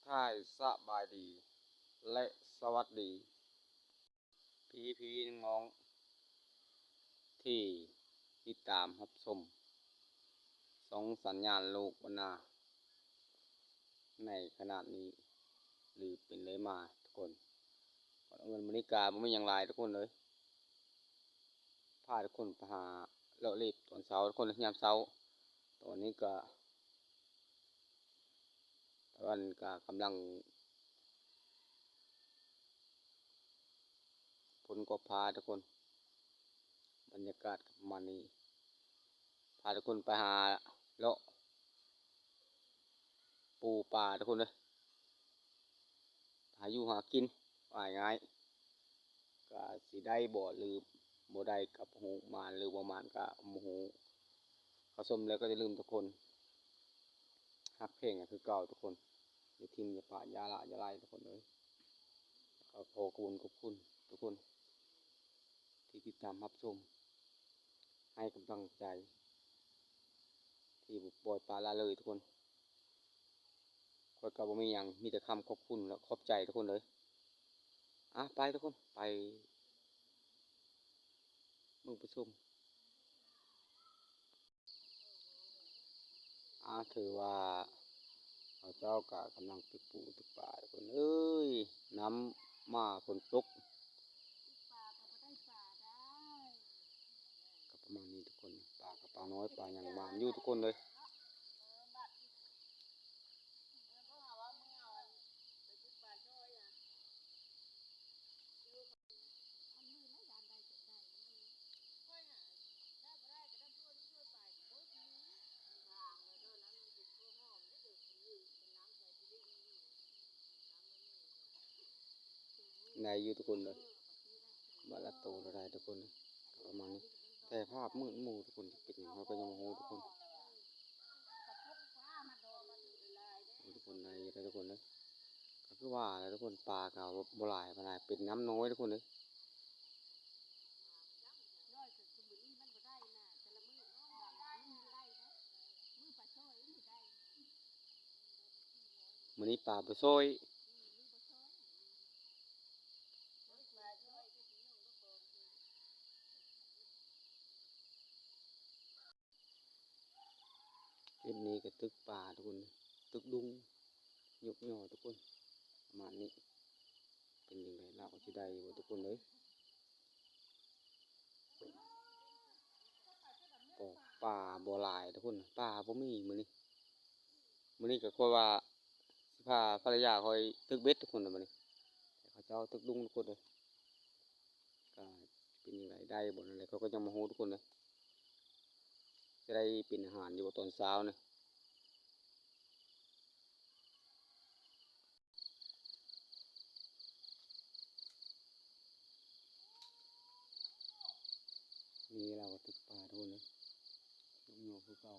ທາຍສະບາຍດີ ແລະ ສະຫວັດດີ ພີ່ໆນ້ອງໆທີ່ຕິດຕາມຮັບຊົມຊ່ອງສັນຍານໂລກບັນນາໃນຂະນະນີ້ ຫຼື ເປັນເລີຍມາທຸກຄົນ. ກ່ອນອື່ນມື້ນີ້ກະບໍ່ມີຫຍັງຫຼາຍທຸກຄົນເອີຍ ພາທຸກຄົນໄປຫາເລາະເລັບຕອນເຊົ້າທຸກຄົນ ຍາມເຊົ້າ. ຕອນນີ້ກະ ຕາເວັນກະກຳລັງ ຝົນກໍພາທຸກຄົນ ບັນຍາກາດກະປະມານນີ້ ພາທຸກຄົນໄປຫາເລາະປູປາທຸກຄົນເອີຍ ຫາຢູ່ຫາກິນ ວ່າງ່າຍໆ ກະຊິໄດ້ບໍ່ ຫຼື ບໍ່ໄດ້ກະບໍ່ຮູ້ ໝານ ຫຼື ບໍ່ໝານກະບໍ່ຮູ້. ເຂົ້າຊົມແລ້ວກໍຢ່າລືມທຸກຄົນ ຮັກແພງກັນຄືເກົ່າທຸກຄົນ ຢ່າຖິ້ມ ຢ່າປະ ຢ່າລະ ຢ່າໄລ່ທຸກຄົນເອີຍ. ກໍຂໍຂອບຄຸນ ຂອບຄຸນທຸກຄົນທີ່ຕິດຕາມຮັບຊົມ ໃຫ້ກຳລັງໃຈ ທີ່ບໍ່ປ່ອຍປະລະເລີຍທຸກຄົນ. ຂ້ອຍກໍບໍ່ມີຫຍັງ ມີແຕ່ຄຳຂອບຄຸນ ແລະ ຂອບໃຈທຸກຄົນເອີຍ. ອາ ໄປທຸກຄົນ ໄປເບິ່ງໄປຊົມ. ອາ ຖືວ່າເຂົາເຈົ້າກະກຳລັງຕຶກປູຕຶກປາທຸກຄົນເອີຍ ນ້ຳມາຝົນຕົກ ກະປະມານນີ້ທຸກຄົນ. ປາກະປານ້ອຍ ປາຫຍັງມາຢູ່ທຸກຄົນເອີຍ. ໄດ້ຢູ່ທຸກຄົນເດີ ບາດລະໂຕລະໄດ້ທຸກຄົນເດີ ປະມານນີ້. ແຕ່ພາບມືດໝູ່ທຸກຄົນ ຈະເປັນຫຍັງເຮົາກໍຍັງບໍ່ຮູ້ທຸກຄົນ. ໂອ້ ທຸກຄົນ ໄດ້ຢູ່ເດີທຸກຄົນເດີ. ກໍຄືວ່າແຫຼະທຸກຄົນ ປາກໍບໍ່ຫຼາຍປານໃດ ເປັນນ້ຳນ້ອຍທຸກຄົນເດີ. ມື້ນີ້ປາບໍ່ຊ້ອຍ. ຄລິບນີ້ກໍຕຶກປາທຸກຄົນ ຕຶກດຸ້ງ ຍົກຍໍທຸກຄົນ ປະມານນີ້. ເປັນຈັ່ງໃດ ລາວຊິໄດ້ບໍ່ທຸກຄົນເອີຍ. ກໍປາບໍ່ຫຼາຍທຸກຄົນ ປາບໍ່ມີມື້ນີ້. ມື້ນີ້ກໍຂ້ອຍວ່າຊິພາພັນລະຍາຂ້ອຍຕຶກເບັດທຸກຄົນ ມື້ນີ້ ແຕ່ເຂົາເຈົ້າຕຶກດຸ້ງທຸກຄົນເອີຍ. ກໍເປັນຈັ່ງໃດ ໄດ້ບໍ່ນັ້ນແຫຼະ ຂ້ອຍກໍຍັງບໍ່ຮູ້ທຸກຄົນເອີຍ. ຈະໄດ້ເປັນອາຫານຢູ່ບໍ່ຕອນເຊົ້ານີ້? ນີ້ລາວກໍຕຶກປາທຸກຄົນເອີຍ ຍົກຍໍຄືເກົ່າ.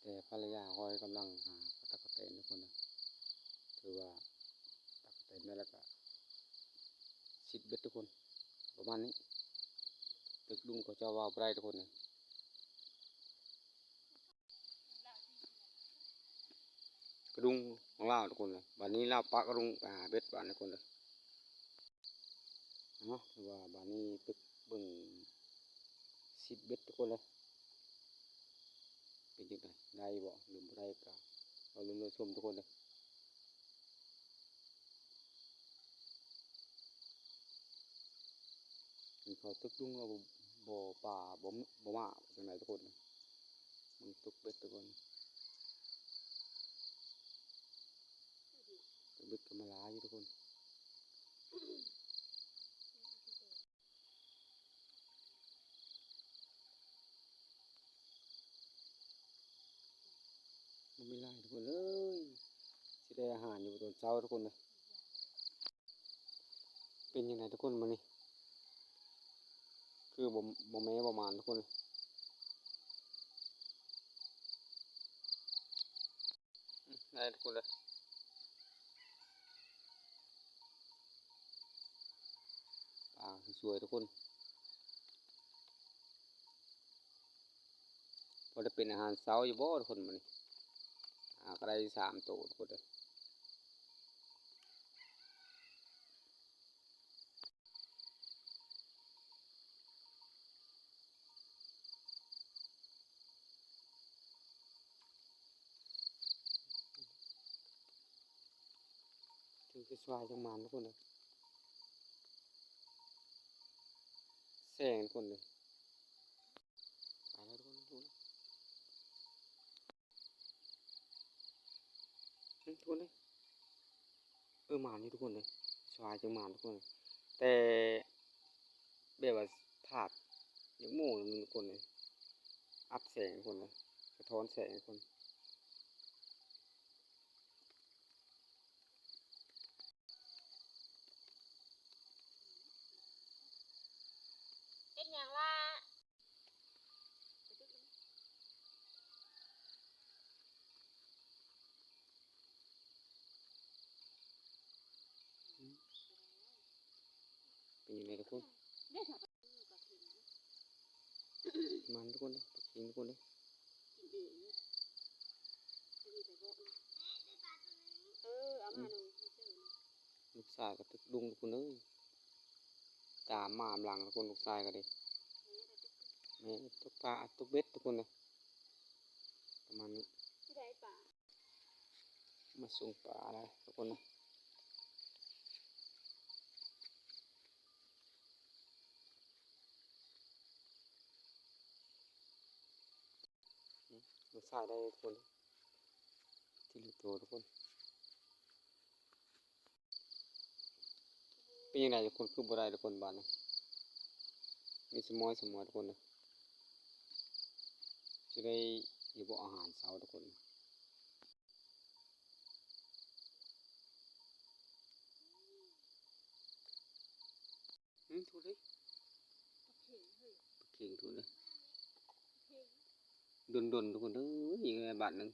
ແຕ່ພັນລະຍາຂ້ອຍກຳລັງຫາປາຕັກກະແຕນທຸກຄົນເດີ. ຖືວ່າຕັກກະແຕນໄດ້ແລ້ວກະຊິດເບັດທຸກຄົນ ປະມານນີ້. ຕຶກດຸ້ງເຂົາເຈົ້າເວົ້າບໍ່ໄດ້ທຸກຄົນເດີ. ກະດຸ້ງຂອງລາວທຸກຄົນເດີ. ບາດນີ້ລາວປະກະດຸ້ງໄປຫາເບັດບາດນີ້ທຸກຄົນເດີ. ເນາະ ຖືວ່າບາດນີ້ຕຶກເບິ່ງຊິດເບັດທຸກຄົນເດີ ເປັນຈັ່ງໃດ ໄດ້ບໍ່ ຫຼື ບໍ່ໄດ້ ກໍລໍລຸ້ນລໍຊົມທຸກຄົນເດີ. ເຂົາຕຶກດຸ້ງແລ້ວບໍ່ ບໍ່ປາ ບໍ່ ບໍ່ມາຈັ່ງໃດທຸກຄົນ ມັນຕົກເບັດທຸກຄົນ ຕົກເບັດກໍມາຫຼາຍຢູ່ທຸກຄົນ. ບໍ່ມີຫຼາຍທຸກຄົນເອີຍ ຊິໄດ້ອາຫານຢູ່ຕອນເຊົ້າທຸກຄົນເອີຍ. ເປັນຈັ່ງໃດທຸກຄົນມື້ນີ້ ຄືບໍ່ ບໍ່ແມ່ບໍ່ໝານທຸກຄົນ. ໄດ້ທຸກຄົນເດີ ປາສວຍໆທຸກຄົນ. ພໍໄດ້ເປັນອາຫານເຊົ້າຢູ່ບໍ່ທຸກຄົນມື້ນີ້? ອ່າ ກໍໄດ້ຢູ່ສາມໂຕທຸກຄົນເອີຍ. ຖືກແຕ່ສວາຍຈັ່ງໝານທຸກຄົນເອີຍ. ແສງທຸກຄົນເອີຍ. ໄປແລ້ວທຸກຄົນ ທຸກຄົນເອີຍ. ເອີ ໝານຢູ່ທຸກຄົນເອີຍ. ສວາຍຈັ່ງໝານທຸກຄົນເອີຍ. ແຕ່ແບບວ່າພາບຍັງໂມ້ທຸກຄົນເອີຍ. ອັບແສງທຸກຄົນເອີຍ. ສະທ້ອນແສງທຸກຄົນ. ເຮັດຫຍັງລະ? ເປັນຈັ່ງໃດທຸກຄົນ? ມັນທຸກຄົນເດ້ ປາເຄັງທຸກຄົນເດ້. ເອີ ເອົາມາ ອືມ ໜຶ່ງ ລູກຊາຍກໍຕຶກດຸ້ງທຸກຄົນເອີຍ. ຕາມມາອຳຫຼັງທຸກຄົນ ລູກຊາຍກໍດີ. ແມ່ນ ຕົກປາ ຕົກເບັດທຸກຄົນເອີຍ. ປະມານນີ້ ຊິໄດ້ປາ ມາສົ່ງປາແລ້ວທຸກຄົນເອີຍ. ອືມ ລູກຊາຍໄດ້ທຸກຄົນ ທີລະໂຕທຸກຄົນ. ເປັນຈັ່ງໃດທຸກຄົນ ຄືບໍ່ໄດ້ທຸກຄົນບາດນີ້? ມີສະໝອຍສະໝອຍທຸກຄົນເດີ. ຈະໄດ້ຢູ່ບໍ່ອາຫານເຊົ້າທຸກຄົນ? ຫຶ ທຸກເດ້ ປາເຄັງເອີຍ ປາເຄັງທຸກເດ້. ດົນໆ ທຸກຄົນເອີຍ ອີກແລ້ວບາດໜຶ່ງ.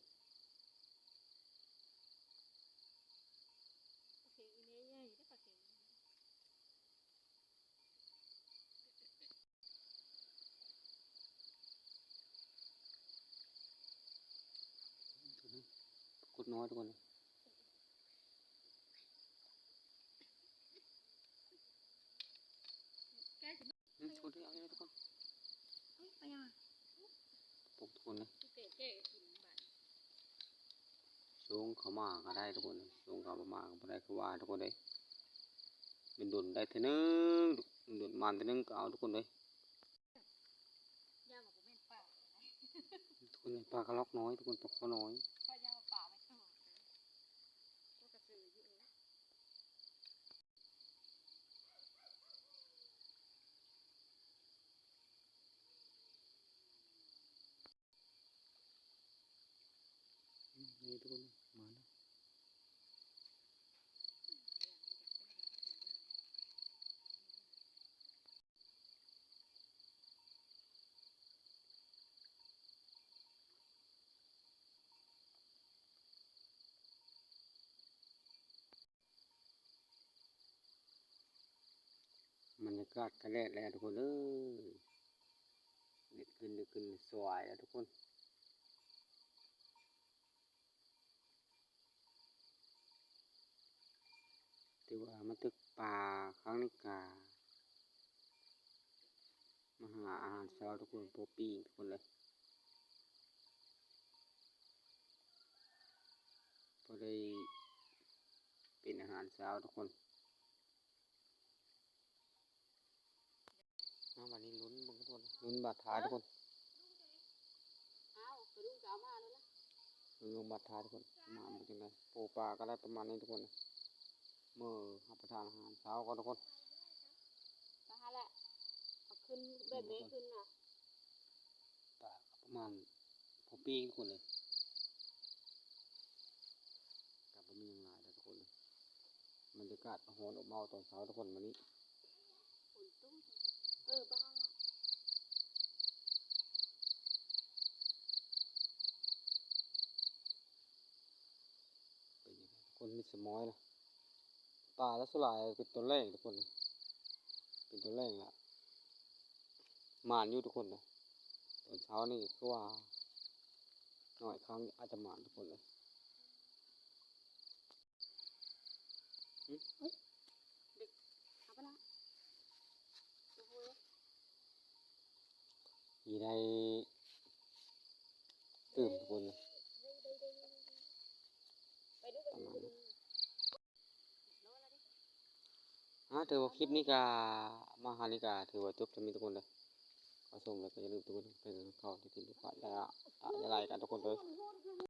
ປາກົດນ້ອຍທຸກຄົນ. ອືມ ທຸກຄົນເອີຍ ເອົາເລີຍທຸກຄົນ. ເອີຍ ໄປຫຍັງ? ປຸກທຸກຄົນເອີຍ. ສົ່ງເຂົ້າມາກໍໄດ້ທຸກຄົນ, ສົ່ງເຂົ້າມາກໍບໍ່ໄດ້ຄືວ່າທຸກຄົນເອີຍ. ດົນໆໄດ້ເທື່ອໜຶ່ງ, ດົນໆມາເທື່ອໜຶ່ງກໍເອົາທຸກຄົນເອີຍ. ຢ້ານວ່າບໍ່ແມ່ນປາ ທຸກຄົນ, ປາກະລັອກນ້ອຍທຸກຄົນ, ປາຄໍນ້ອຍ. ຂ້ອຍຢ້ານວ່າປາມັນໂຕ ໂຕກະເສືອຢູ່ເອີຍ. ນີ້ທຸກຄົນ ມາແລ້ວ. ບັນຍາກາດກະແດດແລ້ວທຸກຄົນເອີຍ, ແດດຂຶ້ນ ແດດຂຶ້ນ ສວາຍແລ້ວທຸກຄົນ. ຖືວ່າມາຕຶກປາຄັ້ງນີ້ກະມາຫາອາຫານເຊົ້າທຸກຄົນ, ພໍປີ້ງທຸກຄົນເອີຍ, ພໍໄດ້ເປັນອາຫານເຊົ້າທຸກຄົນ. ມາ ບາດນີ້ລຸ້ນເບິ່ງທຸກຄົນ, ລຸ້ນບາດທ້າຍທຸກຄົນ. ອ້າວ ກະດຸ້ງກະເອົາມາແລ້ວລະ, ລຸ້ນເບິ່ງບາດທ້າຍທຸກຄົນ, ມາເບິ່ງຈັ່ງໃດ. ໂປປາກະໄດ້ປະມານນີ້ທຸກຄົນ, ມື້ຮັບປະທານອາຫານເຊົ້າກ່ອນທຸກຄົນ. ໄປຫັ້ນແຫຼະ ເອົາຂຶ້ນແບບນີ້ຂຶ້ນນະ. ປາປະມານພໍປີ້ງທຸກຄົນເອີຍ, ກະບໍ່ມີຫຍັງຫຼາຍເດີທຸກຄົນເອີຍ. ບັນຍາກາດຮ້ອນອົບເອົ້າຕອນເຊົ້າທຸກຄົນມື້ນີ້. ຝົນຕົກ ເອີ ບ້ານລະ ເປັນຈັ່ງໃດທຸກຄົນ? ມີສະໝອຍລະ, ປາລະສ່ວນຫຼາຍເປັນຕອນແລງທຸກຄົນ, ເປັນຕອນແລງລະ ໝານຢູ່ທຸກຄົນເດີ. ຕອນເຊົ້ານີ້ຄືວ່າ ໜ້ອຍ ຄັ້ງອາດຈະໝານທຸກຄົນເອີຍ. ນີ້ໄດ້ຕື່ມທຸກຄົນເອີຍ ປະມານນີ້. ອາ ຖືວ່າຄລິບນີ້ກະ ມາຫານີ້ກະຖືວ່າຈົບສ່ຳນີ້ທຸກຄົນເດີ. ເຂົ້າຊົມແລ້ວກະຢ່າລືມທຸກຄົນ ເປັນເຂົ້າທີ່ຕິດຕາມ ແລະ ກະຢ່າໄລ່ກັນທຸກຄົນເດີ.